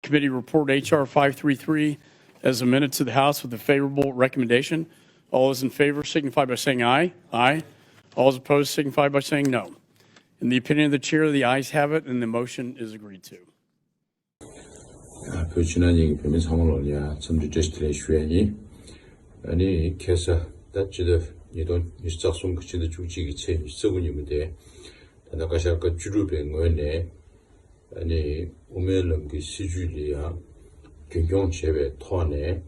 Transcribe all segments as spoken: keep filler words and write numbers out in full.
Committee Report H R five three three as amended to the House with a favorable recommendation. All those in favor signify by saying aye. Aye. All those opposed signify by saying no. In the opinion of the chair, the ayes have it, and the motion is agreed to. བོད་ཕྱི་ནང་གཉིས་ཀྱི་བོད་མི་ཚང་མ་ལོ་ལ་ཡ་འཚམས་འདྲི་བཀྲ་ཤིས་བདེ་ལེགས་ཞུ་ཡ་ཡིན། ཨ་ནི་ཁ་སང་ད་སྤྱི་ཟླ་ཉིས་སྟོང་ཉི་ཤུ་རྩ་གསུམ་གྱི་ཕྱི་ཟླ་བཅུ་གཅིག་གི་ཚེས་ཉི་ཤུ་རྩ་དགུ་ཉིན་མོ་དེ། ད་ལྟ་བཀའ་ཤག་སྐབས་བཅུ་དྲུག་པའི་ངོས་ནས་ཨ་ནི་དབུ་མའི་ལམ་གྱི་སྲིད་བྱུས་ལ་ཡ་རྒྱུན་སྐྱོང་བྱས་པའི་ཐོག་ནས།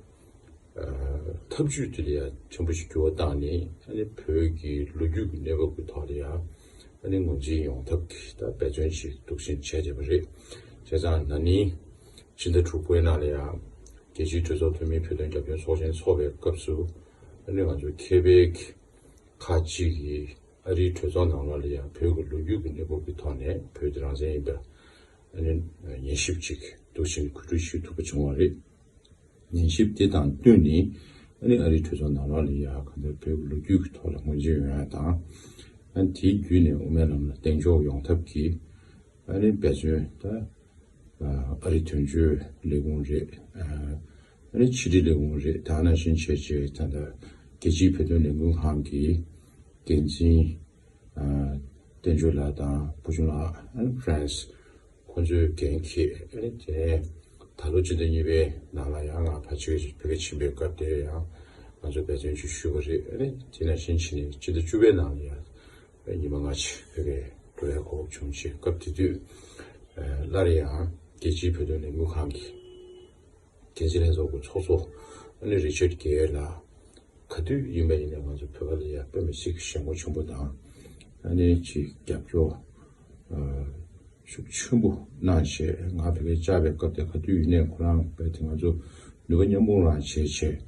ཐབས་ཇུས་དེ་ལ་ཡང་ཕྲན་བུ་ཞིག་འགྱུར་བ་བཏང་ནས་ཨ་ནི་བོད་ཀྱི་ལོ་རྒྱུས་ཀྱི་གནས་བབ་ཀྱི་ཐོག་ལ་ཡང་ཨ་ནི་ངོས་འཛིན་ཡོང་ཐབས་ཀྱི་ད་འབད་བརྩོན་ཞིག་འདུག་བཞིན་བྱས་བསྡད་པ་རེད། བྱས་ཙང་ན་ནིང་ཕྱི་ཟླ་དྲུག་པའི་ནང་ལ་ཡང་རྒྱལ་སྤྱིའི་གྲོས་ཚོགས་འཐུས་མིའི་བོད་དོན་རྒྱབ་སྐྱོར་ཚོགས་ཆེན་འཚོགས་པའི་སྐབས་སུ་ཨ་ནི་ང་ཚོ་ཁེ་པེག་ཁག་ཅིག་གིས་ཨ་རིའི་གྲོས་ཚོགས་ནང་ལོགས་ལ་ཡང་བོད་ཀྱི་ལོ་རྒྱུས་ཀྱི་གནས་བབ་ཀྱི་ཐོག་ནས་བོད་དེ་རང་བཙན་ཡིན་པ་ཨ་ནི་ཉན་ཞིབ་ཅིག་འདུག་བཞིན་གོ་སྒྲིག་ཞུ་ཐུབ་པ་བྱུང་བ་རེད། ཉན་ཞིབ་དེ་དང་བསྟུན་ནས་ཨ་ནི་ཨ་རིའི་གྲོས་ཚོགས་ནང་ལོགས་ལ་ཡ་ག་ཚོད་བོད་ཀྱི་ལོ་རྒྱུས་ཀྱི་ཐོག་ལ་ངོས་འཛིན་ཡོང་ཡ་དང་། ཨ་ནི་དེའི་བརྒྱུད་ནས་དབུ་མའི་ལམ་ལ་གདེང་འཇོག་ཡོང་ཐབས་ཀྱི་ཨ་ནི་འབད་བརྩོན་ད་ཨ་རིའི་དོན་གཅོད་ལས་ཁུངས་རེད། ཨ་ནི་ཕྱི་དྲིལ་ལས་ཁུངས་རེད། ད་ནང་བཞིན་བྱས་རྗེས་ད་ལྟ་རྒྱལ་སྤྱིའི་བོད་དོན་ལས་འགུལ་ཁང་གི་འགན་འཛིན་བསྟན་ཆོས་ལགས་དང་བུ་ཆུང་ལགས། ཨ་ནི་ཕ་རན་སི་ཁོང་ཚོའི་འགན་འཁྱེར། ཨ་ནི་དེ་ནས་ད་ལོ་སྤྱི་ཟླ་གཉིས་པའི་ནང་ལ་ཡང་ང་ཕལ་ཆེར་བོད་སྐད་ཆེན་པོའི་སྐབས་དེར་ཡང་ང་ཚོ་འབད་བརྩོན་ཅིག་ཞུས་པ་རེད། ཨ་ནི་དེ་ནང་བཞིན་བྱས་ནས་སྤྱི་ཟླ་བཅུ་པའི་ནང་ལ་ཡང་ཉི་མ་ལྔ་ཅིག་བོད་སྐད་འགྲོ་ཡ་གོ་སྐབས་བྱུང་རྗེས་སྐབས་དེ་དུས་སླར་ཡང་རྒྱལ་སྤྱིའི་བོད་དོན་ལས་འགུལ་ཁང་གི་འགན་འཛིན་ལྷན་ཚོགས་ཀྱི་ཚོགས་གཙོ་ཨ་ནི་རི་ཆར་གེ་ལགས་ག་དུས་ཡིན་པ་ཡིན་ནའི་ང་ཚོ་བོད་པ་ལ་ཡ་དཔེ་མི་སྲིད་ཀྱི་ཞེན་ཁོག་ཆེན་པོ་དང་ཨ་ནི་ཅིག་རྒྱབ་སྐྱོར་ཤུགས་ཆེན་པོ་གནང་བྱས། ང་བོད་སྐད་བཅར་བའི་སྐབས་དེ་ག་དུས་ཡིན་ནའི་ཁོ་རང་རྦད་དེ་ང་ཚོ་ནུས་པ་མཉམ་སྤུངས་རང་བྱས་བྱས་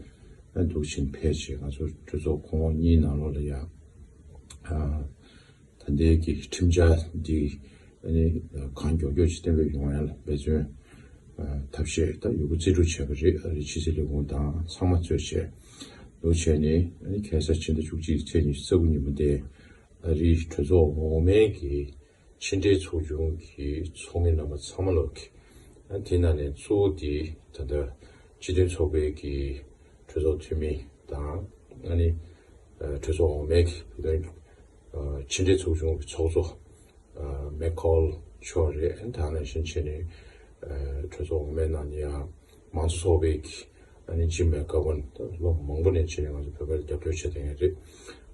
ཨ་འདུག་བཞིན་ཕེབས་བྱས། ང་ཚོ་གྲོས་ཚོགས་གོང་འོག་གཉིས་ནང་ལོགས་ལ་ཡ་ཨ། ད་ལྟའི་གི་ཁྲིམས་འཆར་འདི་ཨ་ནི་གང་མགྱོགས་མགྱོགས་ཅིག་གཏན་འབེབས་ཡོང་ཡ་ལ་འབད་བརྩོན་ཨ་ཐབས་ཤེས་ད་ཡོད་རྒུ་རྩལ་སྤྲུགས་བྱས་པ་རེད། ཨ་རིའི་ཕྱི་སྲིད་ལས་ཁུངས་དང་ཚང་མ་གཙོས་བྱས་འདུག་བྱས་ནས། ཨ་ནི་ཁ་སང་ཕྱི་ཟླ་བཅུ་གཅིག་ཚེས་ཉི་ཤུ་རྩ་དགུ་ཉིན་མོ་དེ་ཨ་རིའི་གྲོས་ཚོགས་འོག་མའི་གི་ཕྱི་འབྲེལ་ཚོགས་ཆུང་གི་ཚོགས་མི་རྣམ་པ་ཚང་མ་ལོག་གི་ཨ་དེ་ནང་ནས་གཙོ་བོ་དེ་ད་ལྟ་སྤྱི་མཐུན་ཚོགས་པའི་གི་གྲོས་ཚོགས་འཐུས་མི་དང་། ཨ་ནི་ཨ་གྲོས་ཚོགས་འོག་མའི་གི་བོད་དོན་ཨ་ཕྱི་འབྲེལ་ཚོགས་ཆུང་གི་ཚོགས་གཙོ་ཨ་མེག་ཁོལ་མཆོག་རེད། ཨ་ནི་ད་ནང་བཞིན་བྱས་ནས་ཨ་གྲོས་ཚོགས་འོག་མའི་ནང་ནས་ཡང་མང་གཙོ་ཚོགས་པའི་གི་ཨ་ནི་ཇིམ་མེག་གྷ་ཝན། ད་ལོ་མང་པོ་ནས་བྱས་ནས་ང་ཚོ་བོད་པར་རྒྱབ་སྐྱོར་བྱས་བསྡད་མཁན་རེད།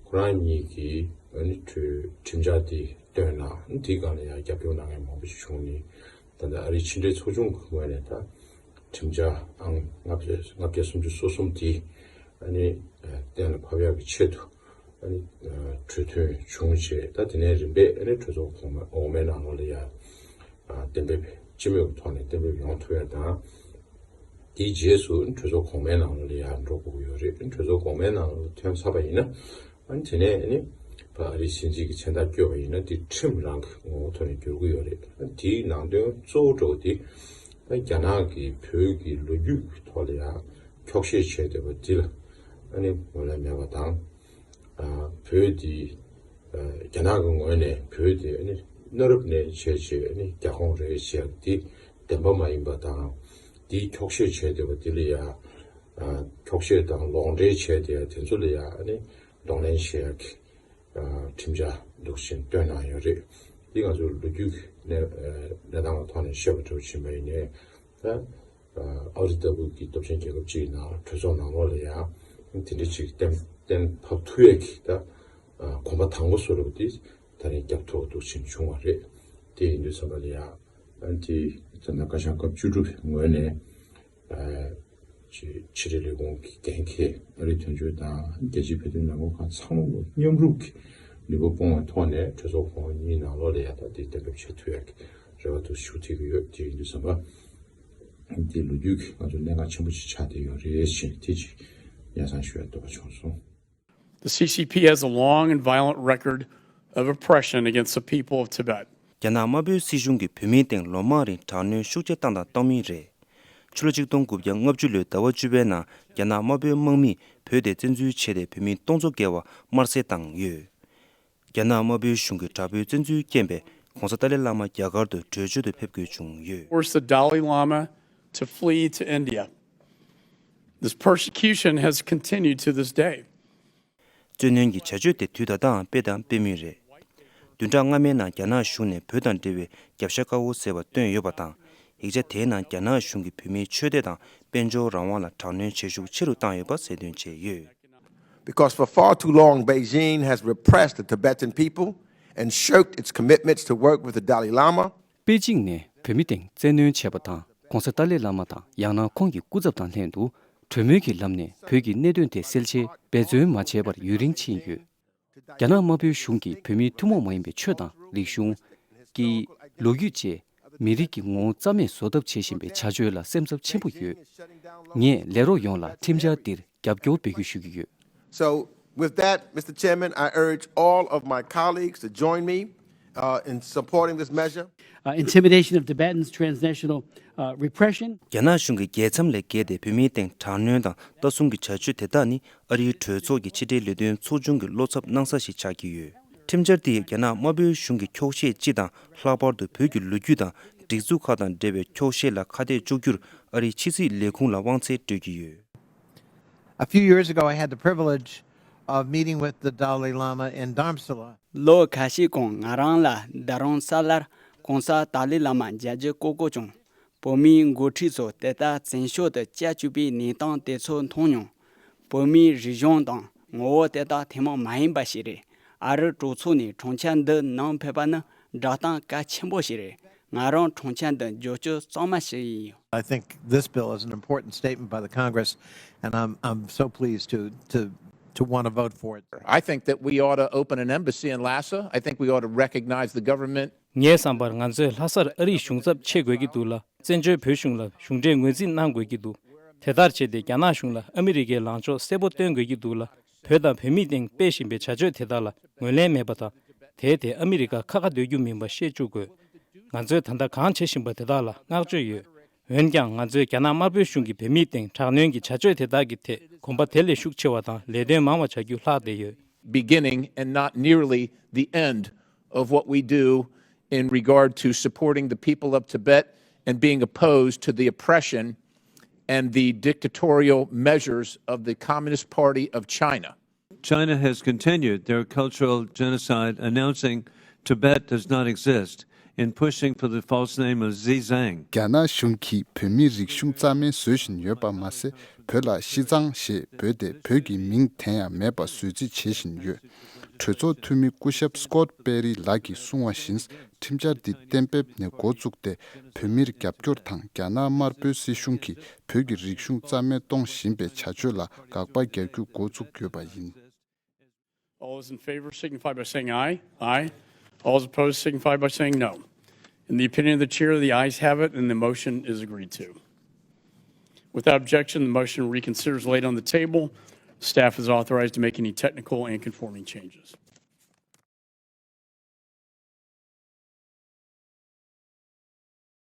ཁོ་རང་གཉིས་ཀྱིས་ཨ་ནི་ཁྲིམས་འཆར་འདི་བཏོན་གནང་། ཨ་ནི་དེའི་སྒང་ལ་ཡང་རྒྱབ་སྐྱོར་གནང་མཁན་མང་པོ་ཞིག་བྱུང་ནས། ད་ལྟ་ཨ་རིའི་ཕྱི་འབྲེལ་ཚོགས་ཆུང་གི་ངོས་ནས་ད་ཁྲིམས་འཆར་ཨང་ལྔ་བརྒྱ་ལྔ་བརྒྱ་སུམ་ཅུ་སོ་གསུམ་དེ་ཨ་ནི་ཨ་གཏན་ལ་ཕབ་ཡག་གི་ཆེད་དུ་ཨ་ནི་ཨ་གྲོས་མཐུན་བྱུང་རྗེས། ད་དེ་ནས་རིམ་པས་ཨ་ནི་གྲོས་ཚོགས་གོང་མ་འོག་མའི་ནང་ལོགས་ལ་ཡ་ཨ་གཏན་འབེབས་སྤྱི་མོས་ཀྱི་ཐོག་ནས་གཏན་འབེབས་ཡོང་ཐུབ་ཡ་དང་། དེའི་རྗེས་སུ་གྲོས་ཚོགས་གོང་མའི་ནང་ལོགས་ལ་ཡ་འགྲོ་དགོས་ཀྱི་ཡོད་རེད། གྲོས་ཚོགས་གོང་མའི་ནང་ལོགས་ལ་ཐོན་ཚར་བ་ཡིན་ན། ཨ་ནི་དེ་ནས་ཨ་ནི་ཕ་ཨ་རིའི་སྲིད་འཛིན་གྱི་མཚན་རྟགས་བསྐྱོན་པ་ཡིན་ན་དེ་ཁྲིམས་རང་གི་ངོ་བོ་ཐོག་ནས་འགྱུར་གྱི་ཡོད་རེད། ཨ་ནི་དེའི་ནང་དོན་གཙོ་བོ་འདྲ་བོ་དེ་ཨ་རྒྱ་ནག་གིས་བོད་ཀྱི་ལོ་རྒྱུས་ཀྱི་ཐོག་ལ་ཡང་འཁྱོག་བཤད་བྱས་བསྡད་པ་འདི་ལ་ཨ་ནི་ངོས་ལེན་མེད་པ་དང་། ཨ་བོད་འདི་ཨ་རྒྱ་ནག་གི་ངོས་ནས་བོད་འདི་ཨ་ནི་གནའ་རབས་ནས་བྱས་བྱས་ཨ་ནི་རྒྱ་ཁོངས་རེད་ཅེས་འདི་བདེན་པ་མ་ཡིན་པ་དང་། འདིའི་འཁྱོག་བཤད་བྱས་བསྡད་པ་འདི་ལ་ཡང་ཨ་འཁྱོག་བཤད་དང་ལོག་འགྲེལ་བྱས་བསྡད་ཡ་དེ་ཚོ་ལ་ཡང་ཨ་ནི་གདོང་ལེན་བྱེད་ཡ་གི་ཨ་ཁྲིམས་འཆར་འདུག་བཞིན་བཏོན་གནང་ཡོད་རེད། འདི་ང་ཚོ་ལོ་རྒྱུས་ཀྱི་གནས་ཨ་གནས་སྟངས་ཀྱི་ཐོག་ནས་བཤད་པ་འདྲ་བོ་ཕྱིན་པ་ཡིན་ནའི་ད་ཨ་ཨ་རི་ལྟ་བུ་གི་སྟོབས་ཆེན་རྒྱལ་ཁབ་ཅིག་ནང་གྲོས་ཚོགས་ནང་ལོགས་ལ་ཡང་དེ་འདྲ་ཅིག་གཏན་གཏན་ཕབ་ཐུབ་ཡས་ཀྱི་ད་ཨ་གོམ་པ་དང་པོ་བཟོ་འདྲ་བོ་དེ་ད་རིང་རྒྱབ་ཐུབ་པ་འདུག་བཞིན་བྱུང་བ་རེད། དེ་ཡིན་དུས་ཙམ་པ་ལ་ཡང་ཨ་དེ་ད་ལྟ་བཀའ་ཤག་སྐབས་བཅུ་དྲུག་པའི་ངོས་ནས་ཨ་ཕྱི་ཕྱི་དྲིལ་ལས་ཁུངས་ཀྱི་འགན་འཁྱེར་ཨ་རིའི་དོན་གཅོད་དང་རྒྱལ་སྤྱིའི་བོད་དོན་ལས་འགུལ་ཁང་ཚང་མ་མཉམ་རུབ་ཀྱིས་ནུས་པ་སྤུངས་པའི་ཐོག་ནས་གྲོས་ཚོགས་གོང་འོག་གཉིས་ནང་ལོགས་ལ་ཡང་ད་དེ་གཏན་འབེབས་བྱེད་ཐུབ་ཡག་གི་རེ་བ་འདུག་ཞུ་ཐུབ་ཀྱི་ཡོད། དེ་ཡིན་དུས་ཙམ་པ། འདི་ལོ་རྒྱུས་ཀྱི་ང་ཚོ་གནད་འགག་ཆེན་པོ་ཞིག་ཆགས་བསྡད་ཡོད་རེད་ཅེས་དེ་ཅིག་སྙན་སེང་ཞུ་ཡ་འདོད་པ་བྱུང་སོང་། The C C P has a long and violent record of oppression against the people of Tibet. རྒྱ་ནག་དམར་པོའི་སྲིད་གཞུང་གིས་བོད་མིའི་སྟེང་ལོ་མང་རིང་དྲག་གནོན་ཤུགས་ཆེ་བཏང་དང་གཏོང་མུས་རེད། ཕྱི་ལོ་ཆིག་སྟོང་དགུ་བརྒྱ་ལྔ་བཅུ་ལོའི་ཟླ་བ་བཅུ་པའི་ནང་རྒྱ་ནག་དམར་པོའི་དམག་མིས་བོད་དེ་བཙན་འཛུལ་བྱས་ཏེ་བོད་མི་སྟོང་ཚོ་བརྒལ་བ་དམར་གསོད་བཏང་ཡོད། རྒྱ་ནག་དམར་པོའི་གཞུང་གི་དྲག་པོའི་བཙན་འཛུལ་རྐྱེན་པས་༧གོང་ས་ཏཱ་ལའི་བླ་མ་རྒྱ་གར་དུ་བྲོས་བྱོལ་དུ་ཕེབས་དགོས་བྱུང་ཡོད། Forced the Dalai Lama to flee to India. This persecution has continued to this day. བཙན་གནོན་གྱི་བྱ་སྤྱོད་དེ་དུས་ད་ལྟའང་སྤེལ་དང་སྤེལ་མུས་རེད། བདུན་ཕྲག་སྔ་མའི་ནང་རྒྱ་ནག་གཞུང་ནས་བོད་དང་འབྲེལ་བའི་རྒྱབ་ཤ་དཀར་པོ་ཟེར་བ་བཏོན་ཡོད་པ་དང་། ཡིག་ཆ་དེའི་ནང་རྒྱ་ནག་གཞུང་གིས་བོད་མིའི་ཆོས་དད་དང་དཔལ་འབྱོར་རང་དབང་ལ་དྲག་གནོན་བྱེད་ཤུགས་ཆེ་རུ་བཏང་ཡོད་པ་གསལ་སྟོན་བྱས་ཡོད། Because for far too long, Beijing has repressed the Tibetan people and shirked its commitments to work with the Dalai Lama. པེ་ཅིང་ནས་བོད་མི་སྟེང་བཙན་གནོན་བྱས་པ་དང་། ྋགོང་ས་ཏཱ་ལའི་བླ་མ་དང་ཡང་ན་ཁོང་གི་སྐུ་ཚབ་དང་ལྷན་དུ་གྲོས་མོལ་གྱི་ལམ་ནས་བོད་ཀྱི་གནད་དོན་དེ་སེལ་ཆེད་འབད་བརྩོན་མ་བྱས་པར་ཡུན་རིང་ཕྱིན་ཡོད། རྒྱ་ནག་དམར་པོའི་གཞུང་གིས་བོད་མིའི་ཐུན་མོང་མ་ཡིན་པའི་ཆོས་དང་རིག་གཞུང་། སྐད་ཡིག་ལོ་རྒྱུས་བཅས་མི་རིགས་ཀྱི་ངོ་བོ་རྩ་མེད་བཟོ་ཐབས་བྱེད་བཞིན་པའི་བྱ་སྤྱོད་ལ་སེམས་འཚབ་ཆེན་པོ་ཡོད། ངས་ལས་རོགས་ཡོངས་ལ་ཁྲིམས་འཆར་འདིར་རྒྱབ་སྐྱོར་འབུལ་རྒྱུ་ཞུ་གི་ཡོད། So, with that, Mister Chairman, I urge all of my colleagues to join me uh, in supporting this measure. Uh, intimidation of Tibetans, transnational uh, repression. རྒྱ་ནག་གཞུང་གིས་རྒྱལ་མཚམས་ལས་བརྒལ་ཏེ་བོད་མིའི་སྟེང་དྲག་གནོན་དང་ལྟ་སྲུང་གི་བྱ་སྤྱོད་དེ་དག་ནི་ཨ་རིའི་གྲོས་ཚོགས་ཀྱི་ཕྱི་འབྲེལ་ལས་དོན་ཚོགས་ཆུང་གི་བློ་འཚབ་གནང་ས་ཞིག་ཆགས་ཀྱི་ཡོད། ཁྲིམས་འཆར་དེས་རྒྱ་ནག་དམར་པོའི་གཞུང་གི་འཁྱོག་བཤད་སྤྱི་དང་ལྷག་པར་དུ་བོད་ཀྱི་ལོ་རྒྱུས་དང་སྒྲིག་འཛུགས་ཁག་དང་འབྲེལ་བའི་འཁྱོག་བཤད་ལ་ཁ་གཏད་གཅོག་རྒྱུར་ཨ་རིའི་ཕྱི་སྲིད་ལས་ཁུངས་ལ་དབང་ཚད་སྤྲོད་ཀྱི་ཡོད། A few years ago, I had the privilege of meeting with the Dalai Lama in Dharamsala. ལོ་ཁ་ཤས་གོང་ང་རང་ལ་རྡ་རམ་ས་ལར་གོང་ས་ཏཱ་ལའི་བླ་མ་མཇལ་རྒྱུ་བཀོད་སྒྲིག་བྱུང་། བོད་མིའི་འགོ་ཁྲིད་ཚོ་དེ་ལྟར་བཙན་བྱོལ་དུ་བསྐྱལ་བཅུག་པའི་གནས་སྟངས་དེ་ཚོ་མཐོང་མྱོང་། བོད་མིའི་རིག་གཞུང་དང་ངོ་བོ་དེ་དག་ཐུན་མོང་མ་ཡིན་པ་ཞིག་རེད། ཨ་རིའི་གྲོས་ཚོགས་ནས་གྲོས་འཆར་འདི་ནང་ཕེབས་པ་ནི་བསྒྲགས་གཏམ་གལ་ཆེན་པོ་ཞིག་རེད། ང་རང་གྲོས་འཆར་འདི་འཇོག་རྒྱུ་གཙང་མ་ཞིག་ཡིན། I think this bill is an important statement by the Congress, and I'm, I'm so pleased to, to, to want to vote for it. I think that we ought to open an embassy in Lhasa. I think we ought to recognize the government. ངའི་བསམ་པར་ང་ཚོས་ལྷ་སར་ཨ་རིའི་གཞུང་ཚབ་ཕྱེ་དགོས་ཀྱི་འདུག་ལ། བཙན་བྱོལ་བོད་གཞུང་ལ་གཞུང་འབྲེལ་ངོས་འཛིན་གནང་དགོས་ཀྱི་འདུག་དེ་ལྟར་བྱས་ཏེ་རྒྱ་ནག་གཞུང་ལ་ཨ་མི་རི་ཀའི་ལངས་ཕྱོགས་གསལ་པོ་སྟོན་དགོས་ཀྱི་འདུག་ལ། བོད་དང་བོད་མིའི་སྟེང་སྤེལ་བཞིན་པའི་བྱ་སྤྱོད་དེ་དག་ལ་ངོས་ལེན་མེད་པ་དང་། དེས་དེ་ཨ་མི་རི་ཀ་ཁ་ཁ་སྡོད་རྒྱུ་མིན་པ་ཤེས་བཅུག་དགོས། ང་ཚོས་ད་ལྟ་གང་བྱེད་བཞིན་པ་དེ་དག་ལ་བསྔགས་བརྗོད་ཡོད། འོན་ཀྱང་ང་ཚོས་རྒྱ་ནག་དམར་པོའི་གཞུང་གིས་བོད་མིའི་སྟེང་དྲག་གནོན་གྱི་བྱ་སྤྱོད་དེ་དག་གི་ཐད་གོམ་པ་དེ་ལས་ཤུགས་ཆེ་བ་དང་ལས་དོན་མང་བ་བྱ་རྒྱུ་ལྷག་བསྡད་ཡོད། Beginning and not nearly the end of what we do in regard to supporting the people of Tibet and being opposed to the oppression and the dictatorial measures of the Communist Party of China. China has continued their cultural genocide, announcing Tibet does not exist, in pushing for the false name of Xizang. རྒྱ་ནག་གཞུང་གིས་བོད་མིའི་རིག་གཞུང་རྩ་མེད་བཟོ་བཞིན་ཡོད་པ་མ་ཟད། བོད་ལ་ཤི་ཙང་ཞེས་འབོད་དེ་བོད་ཀྱི་མིང་དེ་ཡང་མེད་པ་བཟོ་རྩིས་བྱེད་བཞིན་ཡོད། གྲོས་ཚོགས་འཐུས་མི་སྐུ་ཞབས་སྐོད་པེ་རི་ལགས་ཀྱིས་གསུངས་པ་བཞིན། ཁྲིམས་འཆར་འདི་གཏན་འབེབས་ནས་འགོ་བཙུགས་ཏེ། བོད་མིར་རྒྱབ་སྐྱོར་དང་རྒྱ་ནག་དམར་པོའི་སྲིད་གཞུང་གིས་བོད་ཀྱི་རིག་གཞུང་རྩ་མེད་གཏོང་བཞིན་པའི་བྱ་སྤྱོད་ལ་དགག་པ་རྒྱག་རྒྱུ་འགོ་བཙུགས་ཡོད་པ་ཡིན། All those in favor signify by saying aye. Aye. All those opposed signify by saying no. In the opinion of the chair, the ayes have it and the motion is agreed to. Without objection, the motion reconsiders laid on the table. Staff is authorized to make any technical and conforming changes.